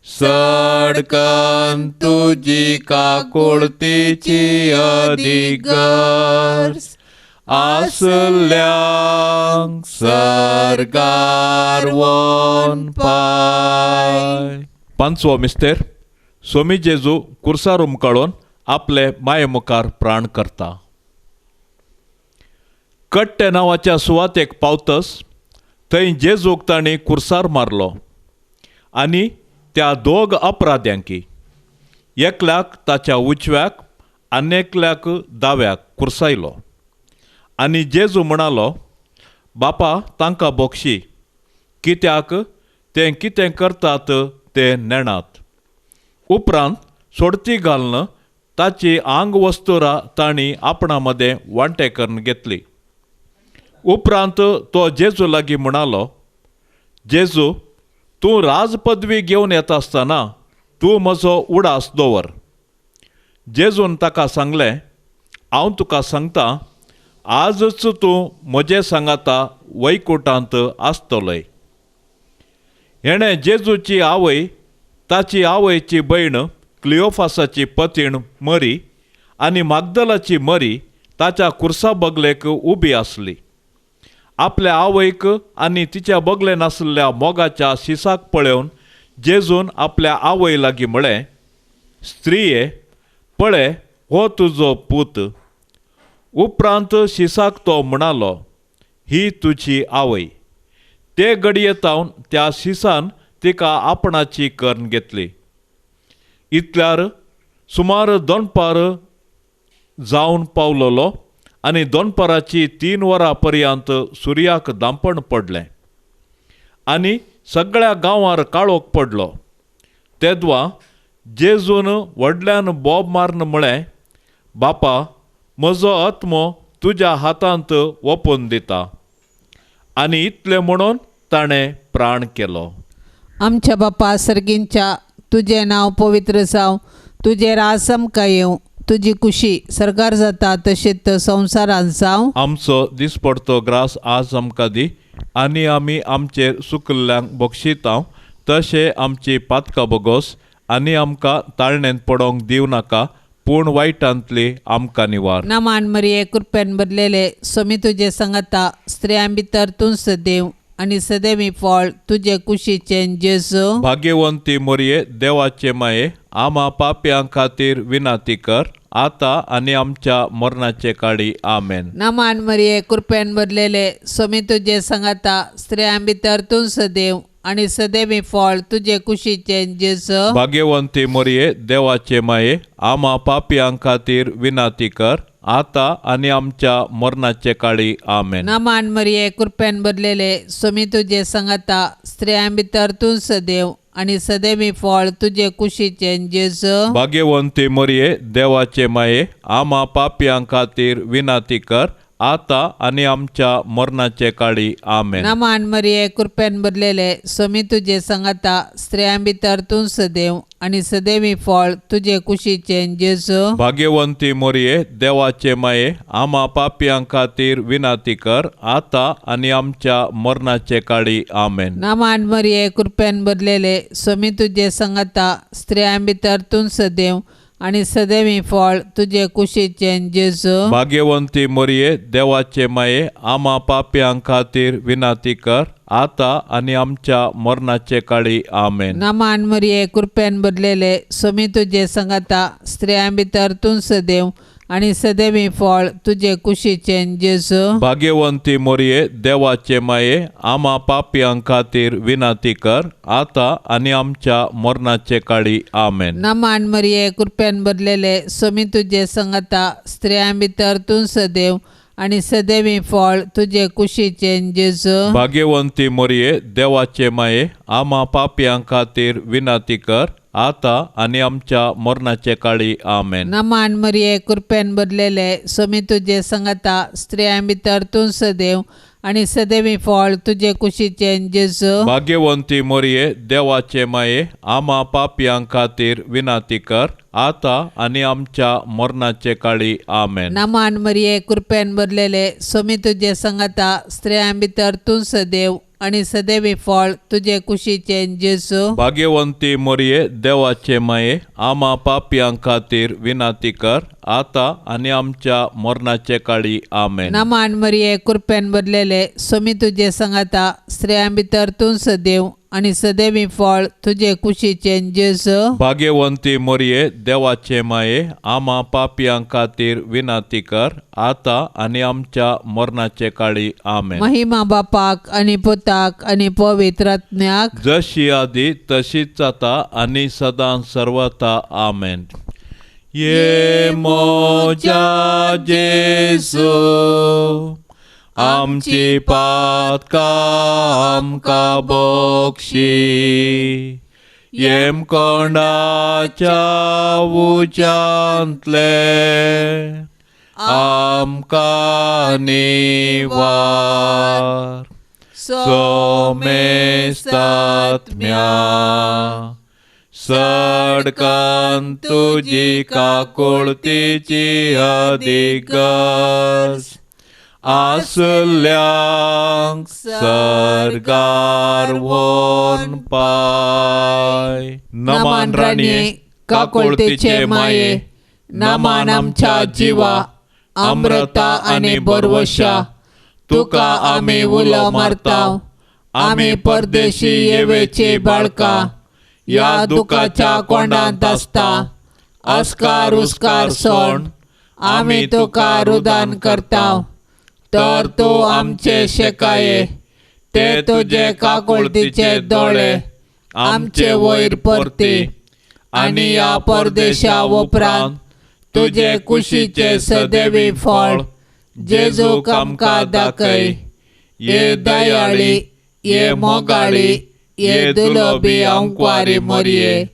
सडकन तुजी काकुळतीची अधिगर्ज आसल्यांक सर्गार वोन पाय. पांचवो मिस्तेर सोमी जेजू कुर्सार उमकाळून आपले माये मुखार प्राण करता. कट्टे नांवाच्या सुवातेक पावतस थंय जेजूक तांणी कुर्सार मारलो आनी त्या दोग अपराध्यांकी एकल्याक ताच्या उजव्याक आनी एकल्याक दाव्याक कुर्सायलो. आनी जेजू म्हणालो, बापा तांकां बक्षी, कित्याक ते कितें करतात ते नेणात. उपरांत सोडती घालून ताची आंग वस्तुरां तांणी आपणा मदें वांटे करून घेतली. उपरांत तो जेजू लागीं म्हणालो, जेजू तूं राजपदवी घेवन येता आसतना तूं म्हजो उडास दवर. जेजून ताका सांगलें, हांव तुका सांगता आजच तूं म्हजे सांगाता वैकुटांत आसतलोय. हेणें जेजूची आवय, ताची आवयची भयण क्लियोफासाची पतीण मरी आनी मागदलाची मरी ताच्या कुर्सा बगलेक उबी आसली. आपल्या आवयक आनी तिच्या बगलेन आशिल्ल्या मोगाच्या शिसाक पळोवन जेजून आपल्या आवय लागीं म्हळें, स्त्रिये पळय हो तुजो पूत. उपरांत शिसाक तो म्हणालो, ही तुजी आवय. ते घडये तावन त्या शिसान तिका आपणाची करून घेतली. इतल्यार सुमार दनपार जावन पावलोलो आनी दनपाराची 3 वरां पर्यंत सुर्याक दांपण पडलें आनी सगळ्या गांवार काळोख पडलो. तेदवा जेजून व्हडल्यान बोब मारून म्हळें, बापा, म्हजो आत्मो तुज्या हातांत ओपून दिता. आनी इतलें म्हणून ताणें प्राण केलो. आमच्या बापा सर्गींच्या, तुजें नांव पवित्र जावं, तुजें राज आमकां येवं, तुजी कुशी सरकार जाता तशेंच संवसारांत जावं. आमचो दिसपडतो ग्रास आज आमकां दी आनी आमी आमचेर सुकल्ल्यांक बक्षितांव तशें आमची पातकां बोगोस आनी आमकां ताळणेंत पडोंक दिवं नाका, पूण वायटांतली आमकां निवार. नामान मरिये, कृपेन भरलेले, स्वामी तुजे संगता, स्त्रियां भितर तूं सदैव आनी सदैवी फळ तुजे कुशीचें जेजू. भाग्यवंती मरिये, देवाचे माये, आमा पापयां खातीर विनाती कर, आतां आनी आमच्या मरणाचे काळी. आमेन. नामान मरिये, कृपेन भरलेले, स्वामी तुजे संगता, स्त्रियां भितर तूं सदैव आनी सदैवी फळ तुजे कुशीचें जेजू. भाग्यवंती मरिये, देवाचे माये, आमा पापयां खातीर विनाती कर, आतां आनी आमच्या मरणाचे काळी. आमेन. नामान मरिये, कृपेन भरलेले, स्वामी तुजे संगता, स्त्रियां भितर तूं सदैव आनी सदैवी फळ तुजे कुशीचें जेजू. भाग्यवंती मरिये, देवाचे माये, आमा पापयां खातीर विनाती कर, आतां आनी आमच्या मरणाचे काळी. आमेन. नामान मरिये, कृपेन भरलेले, स्वामी तुजे संगता, स्त्रियां भितर तूं सदैव आनी सदैवी फळ तुजे कुशीचें जेजू. भाग्यवंती मरिये, देवाचे माये, आमा पापयां खातीर विनाती कर, आतां आनी आमच्या मरणाचे काळी. आमेन. नामान मरिये, कृपेन भरलेले, स्वामी तुजे संगता, स्त्रियां भितर तूं सदैव आनी सदैवी फळ तुजे कुशीचें जेजू. भाग्यवंती मरिये, देवाचे माये, आमा पापयां खातीर विनाती कर, आतां आनी आमच्या मरणाचे काळी. आमेन. नामान मरिये, कृपेन भरलेले, स्वामी तुजे संगता, स्त्रियां भितर तूं सदैव आनी सदैवी फळ तुजे कुशीचें जेजू. भाग्यवंती मरिये, देवाचे माये, आमा पापयां खातीर विनाती कर, आतां आनी आमच्या मरणाचे काळी. आमेन. नामान मरिये, कृपेन भरलेले, स्वामी तुजे संगता, स्त्रियां भितर तूं सदैव आनी सदैवी फळ तुजे कुशीचें जेजू. भाग्यवंती मरिये, देवाचे माये, आमा पापयां खातीर विनाती कर, आतां आनी आमच्या मरणाचे काळी. आमेन. नामान मरिये, कृपेन भरलेले, स्वामी तुजे संगता, स्त्रियां भितर तूं सदैव आनी सदैवी फळ तुजे कुशीचें जेजू. भाग्यवंती मरिये, देवाचे माये, आमा पापयां खातीर विनाती कर, आतां आनी आमच्या मरणाचे काळी. आमेन. नामान मरिये, कृपेन भरलेले, स्वामी तुजे संगता, स्त्रियां भितर तूं सदैव आनी सदैवी फळ तुजे कुशीचें जेजू. भाग्यवंती मरिये, देवाचे माये, आमा पापयां खातीर विनाती कर, आतां आनी आमच्या मरणाचे काळी. आमेन. नामान मरिये, कृपेन भरलेले, स्वामी तुजे संगता, स्त्रियां भितर तूं सदैव आनी सदैवी फळ तुजे कुशीचें जेजू. भाग्यवंती मरिये, देवाचे माये, आमा पापयां खातीर विनाती कर, आतां आनी आमच्या मरणाचे काळी. आमेन. महिमा बापाक आनी पुताक आनी पवित्र आत्म्याक, जशी आदी तशीच आतां आनी सदां सर्वता. आमेन. ये मोजा जेजू, आमची पातकां आमकां बक्षी, येमकोंडाच्या उज्यांतले आमकां निवार. सोमेस्तात्म्या सडकान तुजी काकुळतीची अधिगर्ज आसल्यांक सर्गार व्हरून पाय. नमन राणये काकुळतीचे माये, नमन आमच्या जिवा, अमृता आनी बरवशा, तुका आमी उलो मारता. आमी परदेशी येवेची बाळका, ह्या दुखाच्या कोंडांत आसता. अस्कार उस्कार सोड आमी तुका रुदान करता. तर तूं आमचे शेकाये, ते तुजे काकुळतीचे दोळे आमचे वयर परती, आनी ह्या परदेशा उपरांत तुजे कुशीचे सदैवी फळ जेजूक आमकां दाखय. ये दयाळी, ये मोगाळी, ये दुलबी अंकवारी मोरये,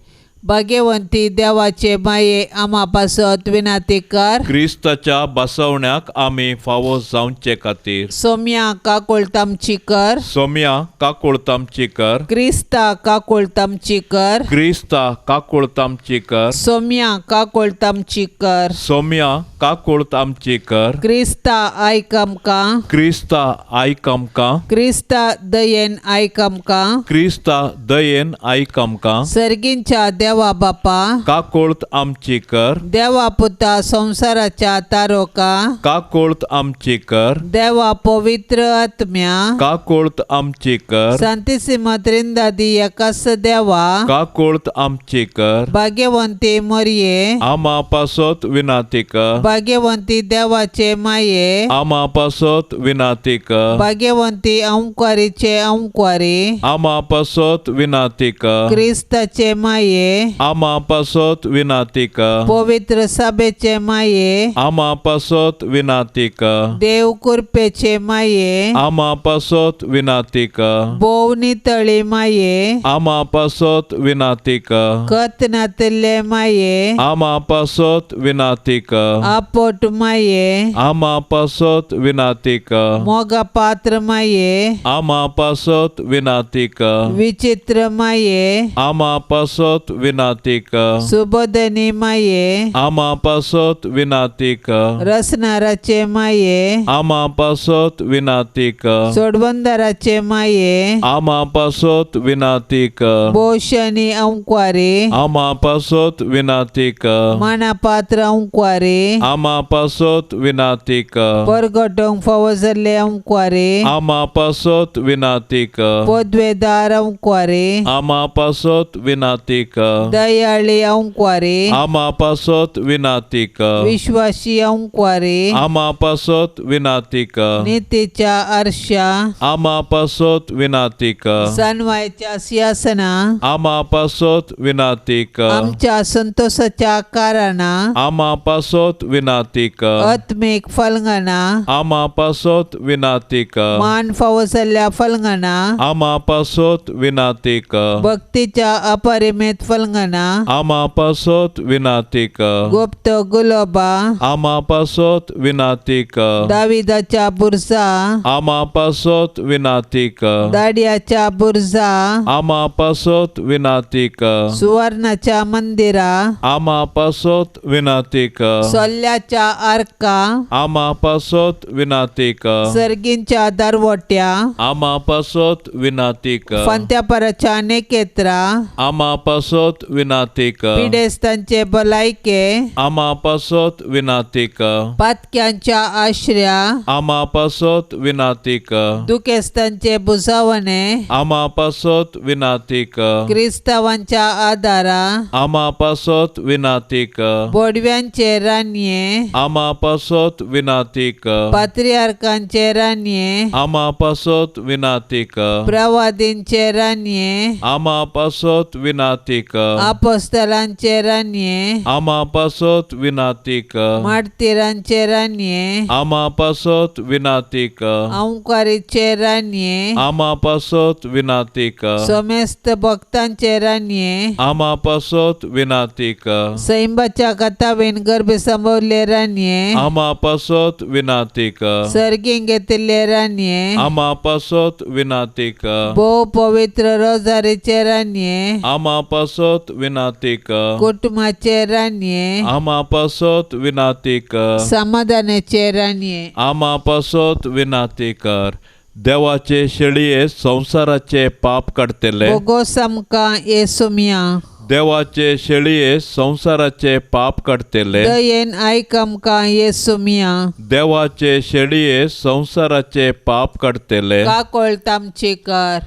भाग्यवंती देवाचे माये, आमा पासत विनाती कर. क्रिस्ताच्या बसवण्याक आमी फावो जावचे खातीर सोम्या काकुळतामची कर. सोम्या काकुळतामची कर. क्रिस्ता काकुळतामची कर. क्रिस्ता काकुळतामची कर. सोम्या काकुळतामची कर. सोम्या काकुळतामची कर. क्रिस्ता आयक आमकां. क्रिस्ता आयक आमकां. क्रिस्ता दयेन आयक आमकां. क्रिस्ता दयेन आयक आमकां. सर्गींच्या देवा बापा काकुळत आमची कर. देवा पुता संवसाराच्या तारोका काकुळत आमची कर. देवा पवित्र आत्म्या काकुळत आमची कर. सांतिसिम त्रिंदादी एकास देवा काकुळत आमची कर. भाग्यवंती मरये आमा पासत विनाती कर. भाग्यवंती देवाचे माये आमा पासत विनाती कर. भाग्यवंती अंकवारीचे अंकवारी आमा पासत विनाती कर. क्रिस्ताचे माये आमा पासत विनाती कर. पवित्र सभेचे माये आमा पासत विनाती कर. देव कृपेचे माये आमा पासत विनाती कर. भोव नितळी माये आमा पासत विनाती कर. खत नातिल्ले माये आमा पासत विनाती कर. आपोट माये आमा पासत विनाती कर. मोगा पात्र माये आमा पासत विनाती कर. विचित्र माये आमा पासत विनाती कर. सुबोधनी माये आमा पासत विनाती कर. रसनाराचे माये आमा पासत विनाती कर. सोडवंदराचे माये आमा पासत विनाती कर. भोशनी अंकवारी आमा पासत विनाती कर. मानापात्र अंकवारी आमा पासत विनाती कर. परगटोंक फावो जाल्ले अंकवारी आमा पासत विनाती कर. पदवेदार अंकवारी आमा पासत विनाती कर. दयाळी अंकवारी आमा पासत विनाती कर. विश्वासी अंकवारी आमा पासत विनाती कर. नितीच्या आरशा आमा पासत विनाती कर. सनवायच्या सिंहासना आमा पासत विनाती कर. आमच्या संतोषाच्या कारणा आमा पासत विनाती कर. आत्मीक फलंगना आमा पासत विनाती कर. मान फावो जाल्ल्या फलंगना आमा पासत विनाती कर. भक्तीच्या अपरिमेत फलंगना आमा पासत विनाती कर. गुप्त गुलोबा आमा पासत विनाती कर. दाविदाच्या बुरजा आमा पासत विनाती कर. दाडियाच्या बुरजा आमा पासत विनाती कर. सुवर्णाच्या मंदिरा आमा पासत विनाती कर. सोल्ल्याच्या आर्का आमा पासत विनाती कर. सर्गींच्या दरवट्या आमा पासत विनाती कर. फांत्यापराच्या नेकेत्रा आमा पासत विनाती कर. पिडेस्तांचे भलायके आमा पासत विनाती कर. पातक्यांच्या आश्र्या आमा पासत विनाती कर. दुखेस्तांचे बुजावणे आमा पासत विनाती कर. क्रिस्तावांच्या आदारा आमा पासत विनाती कर. बोडव्यांचे रानये आमा पासत विनाती कर. पात्रियार्कांचे रानये आमा पासत विनाती कर. प्रवादींचे रानये आमा पासत विनाती कर. आपोस्तलांचे रानये आमा पासत विनाती कर. मार्तीरांचे रानये आमा पासत विनाती कर. अंकारीचे रानये आमा पासत विनाती कर. समेस्त भक्तांचे रानये आमा पासत विनाती कर. सैंबाच्या कथावेन गर्भ संभवले रानये आमा पासत विनाती कर. सर्गींग घेतिल्ले रानये आमा पासत विनाती कर. भोव पवित्र रोजारीचे रानये आमा पासत पासत विनाती कर. कुटुंबाचे राणये, आमा पासत विनाती कर. समाधानाचे राणये, आमा पासत विनाती कर. देवाचे शेळये संवसाराचे पाप काडटले, बोगोस आमकां येसुमिया. देवाचे शेळये संवसाराचे पाप काडटले, दयेन आयक आमकां येसुमिया. देवाचे शेळये संवसाराचे पाप काडटले, काकळत आमची कर.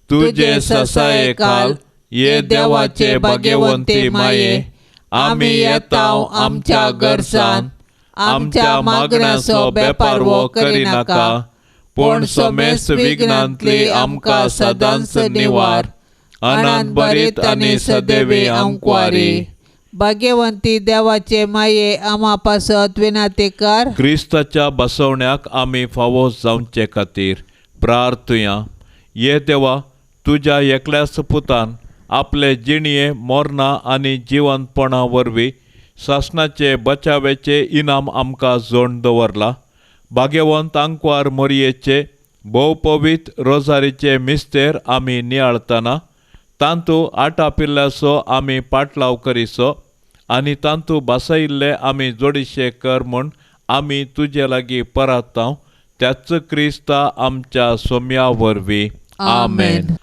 तुजे ससाये खाल ये देवाचे भाग्यवंती माये, आमी येता आमच्या गरजान, आमच्या मागण्याचो बेपारवो करिनाका, पूण समेस्त विघ्नांतली आमकां सदांच निवार. आनंद भरीत आनी सदैवी आंकवारी. भाग्यवंती देवाचे माये, आमा पासत विनाती कर. क्रिस्ताच्या बसवण्याक आमी फावो जावचे खातीर प्रार्थुया. ये देवा, तुज्या एकल्याच पुतान आपले जिणये मोरना आनी जिवंतपणा वरवीं सासणाचे बचावेचे इनाम आमकां जोड दवरला. भाग्यवंत आंकवार मोरयेचे भोवपवीत रोजारीचे मिस्तेर आमी नियाळतना तांतू आटापिल्ल्याचो आमी पाटलाव करिसो आनी तांतू बसयिल्ले आमी जोडिशे कर म्हूण आमी तुजे लागीं परतांव, त्याच क्रिस्ता आमच्या सोम्या वरवीं. आमेन.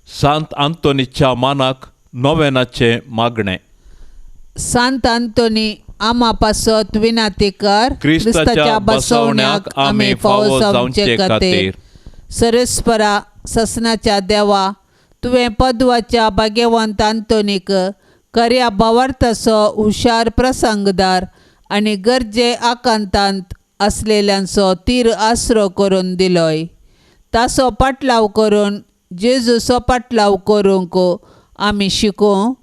सांत आंतोनीच्या मानाक नोवेनाचें मागणें. सांत आंतोनी, आमा पासत विनाती कर. क्रिस्ताच्या बसवण्याक आमी फावो जावचे खातीर. सरस्परा ससनाच्या देवा, तुवें पदवाच्या भाग्यवंत आंतोनीक खऱ्या भावार्थाचो हुशार प्रसंगदार आनी गरजे आकांतांत आसलेल्यांचो तीर आसरो करून दिलोय. ताचो पाटलाव करून जेजूचो पाटलाव करूंक आमी शिकूं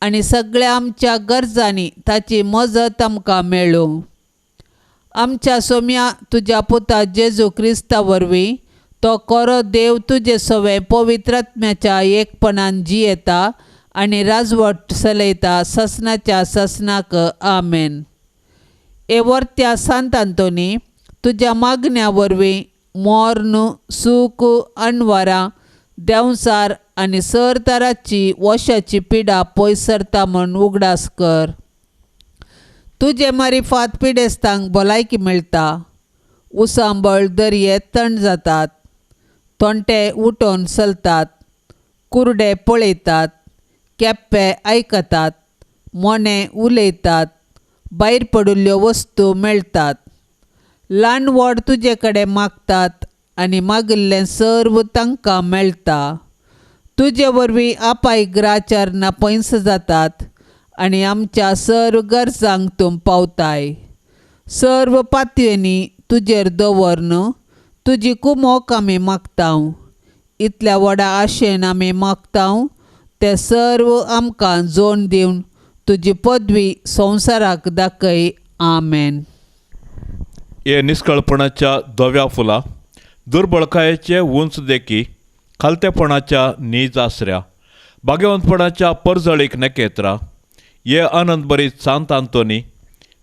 आनी सगळ्या आमच्या गरजांनी ताची मजत आमकां मेळूं. आमच्या सोम्या तुज्या पुता जेजू क्रिस्ता वरवीं तो खरो देव तुजे सवें पवित्र आत्म्याच्या एकपणान जियेता आनी राजवट चलयता ससनाच्या ससनाक. आमेन. ए वर्त्या सांत आंतोनी, तुज्या मागण्या वरवीं मोर्न, सूख, अणवारां, देंवचार आनी सरतराची वशाची पिडा पयस सरता म्हूण उगडास कर. तुजे मारिफात पिडेस्तांक भलायकी मेळटा, उसांबळ दर्ये थंड जातात, तोंटे उठोवन चलतात, कुरडे पळयतात, केप्पे आयकतात, मोने उलयतात, भायर पडिल्ल्यो वस्तू मेळटात. ल्हान व्हड तुजे कडेन मागतात आनी मागिल्लें सर्व तांकां मेळटा. तुजे वरवीं आपाय ग्राचारना पयस जातात आनी आमच्या सर्व गरजांक तूं पावताय. सर्व पातयेंनी तुजेर दवरन तुजी कुमोक आमी मागता. इतल्या व्हडा आशेन आमी मागता ते सर्व आमकां जोड दिवन तुजी पदवी संवसाराक दाखय. आमेन. हे निस्कळपणाच्या धव्या फुलां, दुर्बळकायेचे उंच देखी, खालतेपणाच्या नीज आसऱ्या, भाग्यवंतपणाच्या परजळीक नखेत्रां, हे आनंद भरीत सांत आंतोनी,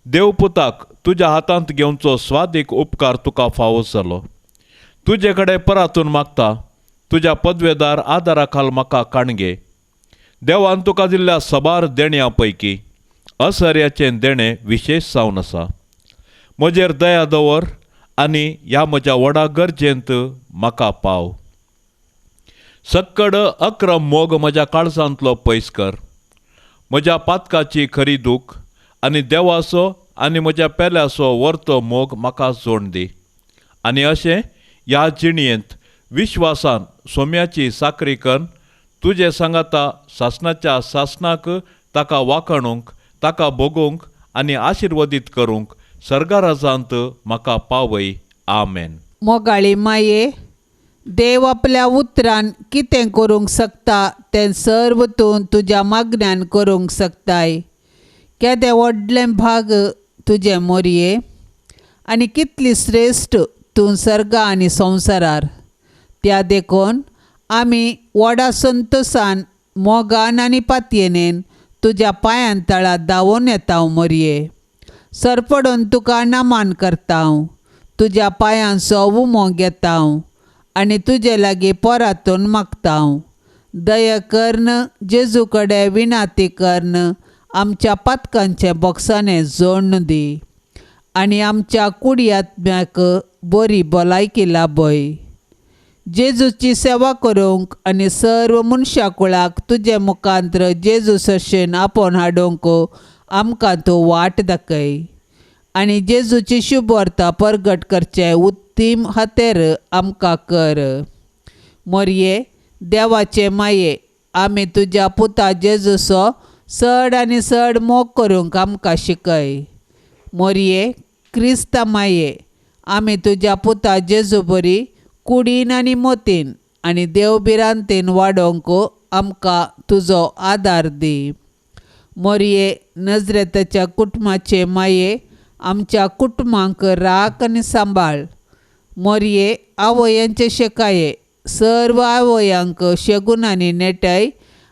देवपुताक तुज्या हातांत घेवचो स्वादीक उपकार तुका फावो जालो. तुजे कडेन परातून मागता, तुज्या पदवेदार आदारा खाल म्हाका काणगे. देवान तुका दिल्ल्या सबार देण्या पैकी असर्याचें देणें विशेश जावन आसा. म्हजेर दया दवर आनी ह्या म्हज्या व्हडा गरजेंत म्हाका पाव. सक्कड अक्रम मोग म्हज्या काळजांतलो पयस कर. म्हज्या पातकाची खरी दूख आनी देवाचो आनी म्हज्या पेल्याचो वर्तो मोग म्हाका जोड दी. आनी अशें ह्या जिणयेंत विश्वासान सोम्याची साकरी करून तुजे सांगाता सासणाच्या सासणाक ताका वाखाणूंक, ताका भोगूंक आनी आशिर्वादीत करूंक सर्गाराजांत म्हाका पावय. आमेन. मोगाळी माये, देव आपल्या उतरान कितें करूंक शकता तें सर्व तूं तुज्या मागण्यान करूंक शकताय. केदें व्हडलें भाग तुजें मोरये आनी कितली श्रेश्ठ तूं सर्गा आनी संवसारार. त्या देखून आमी व्हडा संतोसान, मोगान आनी पातयेनेन तुज्या पांयां तळा धांवून येता मोरये. सरपडून तुका नमान करता, तुज्या पांयांचो उमो घेता आनी तुजे लागीं परातून मागता. दया करून जेजू कडेन विनाती करून आमच्या पातकांचे बोक्साने जोडून दी आनी आमच्या कुडी आत्म्याक बरी भलायकी लाभय. जेजूची सेवा करूंक आनी सर्व मनशा कुळाक तुजे मुखांत्र जेजू सरशेन आपोवन हाडूंक आमकां तूं वाट दाखय आनी जेजूची शुभवार्ता परगट करचें उत्तीम हातेर आमकां कर. मोरये देवाचे माये, आमी तुज्या पुता जेजूचो चड आनी चड मोग करूंक आमकां शिकय. मोरये क्रिस्ता माये, आमी तुज्या पुता जेजू बरी कुडीन आनी मोतीन आनी देव भिरांतीन वाडोवंक आमकां तुजो आदार दी. मोरये नजरेताच्या कुटुंबाचे माये, आमच्या कुटुंबांक राख आनी सांबाळ. मोरये आवयांचे शेकाये, सर्व आवयांक शेगून आनी नेटाय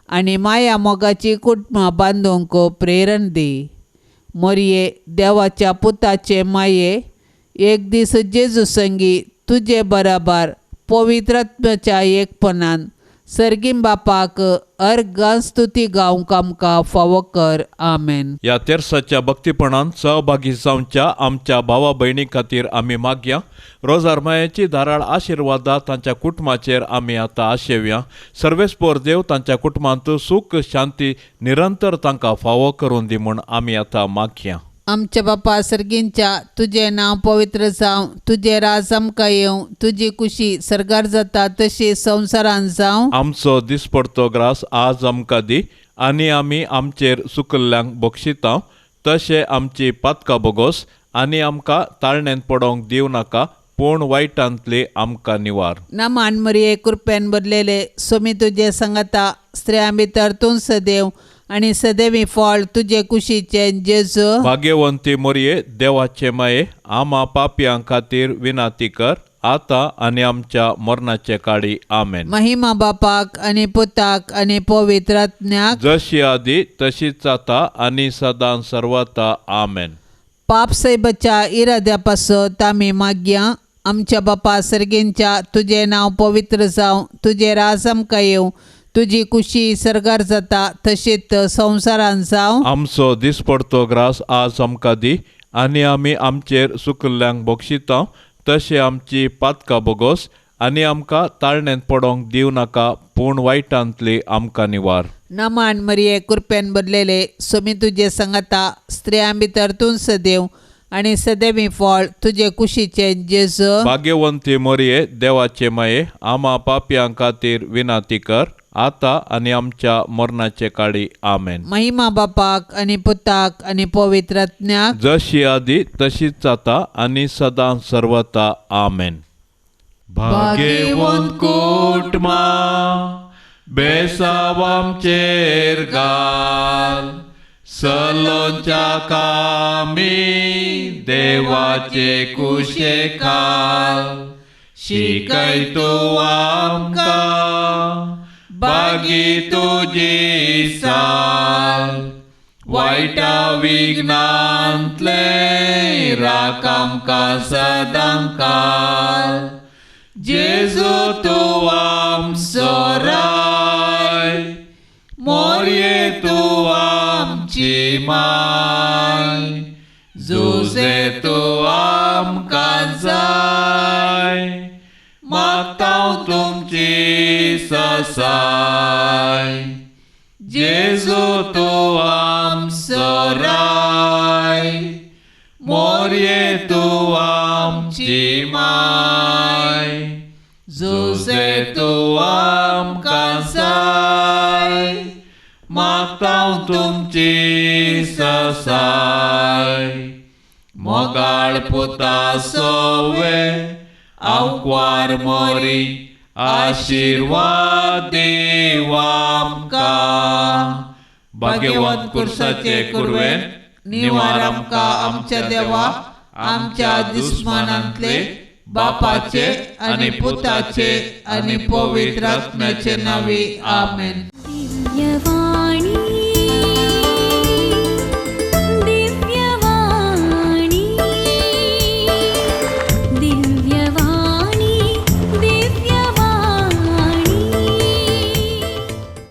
आनी माया मोगाची कुटुंबां बांदूंक प्रेरण दी. मोरये देवाच्या पुताचे माये, एक दीस जेजू संगी तुजे बराबर पवित्र आत्म्याच्या एकपणान सर्गीं बापाक अर्गां स्तुती गावंक आमकां फावो कर. आमेन. ह्या तेर्साच्या भक्तीपणान सहभागी जावच्या आमच्या भावा भयणी खातीर आमी मागया. रोजार मायाची धाराळ आशिर्वादा तांच्या कुटुंबाचेर आमी आतां आशेवया. सर्वेस्पोर देव तांच्या कुटुंबांत सूख शांती निरंतर तांकां फावो करून दी म्हूण आमी आतां मागया. आमच्या बापा सर्गींच्या, तुजें नांव पवित्र जावं, तुजें राज आमकां येवं, तुजी कुशी सर्गार जाता तशी संवसारान जावं. आमचो दिसपडतो ग्रास आज आमकां दी आनी आमी आमचेर सुकल्ल्यांक बक्षिता तशें आमची पातकां बोगोस आनी आमकां ताळणेंत पडोवंक दिवं नाका, पूण वायटांतली आमकां निवार. नमान मरिये, कृपेन भरलेले, स्वामी तुजे संगता, स्त्रियां भितर तूं सदैव आनी सदैवी फळ तुजे कुशीचे जेजू. भाग्यवंती मोरये, देवाचे माये, आमा पापयां खातीर विनाती कर आतां आनी आमच्या मरणाचे काळी. आमेन. महिमा बापाक आनी पुताक आनी पवित्र आत्म्याक, जशी आदी तशीच आतां आनी सदां सर्वता. आमेन. पाप सैबाच्या इराद्या पासत आमी मागया. आमच्या बापा सर्गींच्या, तुजें नांव पवित्र जावं, तुजें राज आमकां येवं, तुजी कुशी सर्गार जाता तशीच संवसारान जावं. आमचो दिसपडतो ग्रास आज आमकां दी आनी आमी आमचेर सुकल्ल्यांक बक्षिता तशें आमची पातकां बोगोस आनी आमकां ताळणेंत पडोवंक दिवं नाका, पूण वायटांतली आमकां निवार. नमान मरिये, कृपेन भरलेले, स्वामी तुजे संगता, स्त्रियां भितर तूं सदैव आनी सदैवी फळ तुजे कुशीचे जेजू. भाग्यवंती मोरये, देवाचे माये, आमा पापयां खातीर विनाती कर आतां आनी आमच्या मरणाचे काळी. आमेन. महिमा बापाक आनी पुताक आनी पवित्र आत्म्याक, जशी आदी तशीच आतां आनी सदां सर्वता. आमेन. भाग्यवंत कुटुंबां बेसांव आमचेर घाल, सलोंच्या कामी देवाचे कुशेखाल, शिकय तूं आमकां बागी तुजी साल, वायटा विघ्नांतले राख आमकां सदां काल. जेजू तूं आमचो राय, मोरये तूं आमची माय, जुजे तूं आमकां जाय, मागता तुमची ससाय. जेजू तूं आमचो राय, मोरये तूं आमची माय, जुजे तूं आमकां जाय, मागता तुमची ससाय. मोगाळ पुता सोवे आवक्वार मोरी, आशिर्वाद देव आमकां. भाग्यवंत कुर्साचे कुरवेन निवार आमकां आमच्या देवा, आमच्या दुस्मानांतले बापाचे आनी पुताचे आनी पवित्र आत्म्याचे नावे. आमेन. दिव्यवाणी.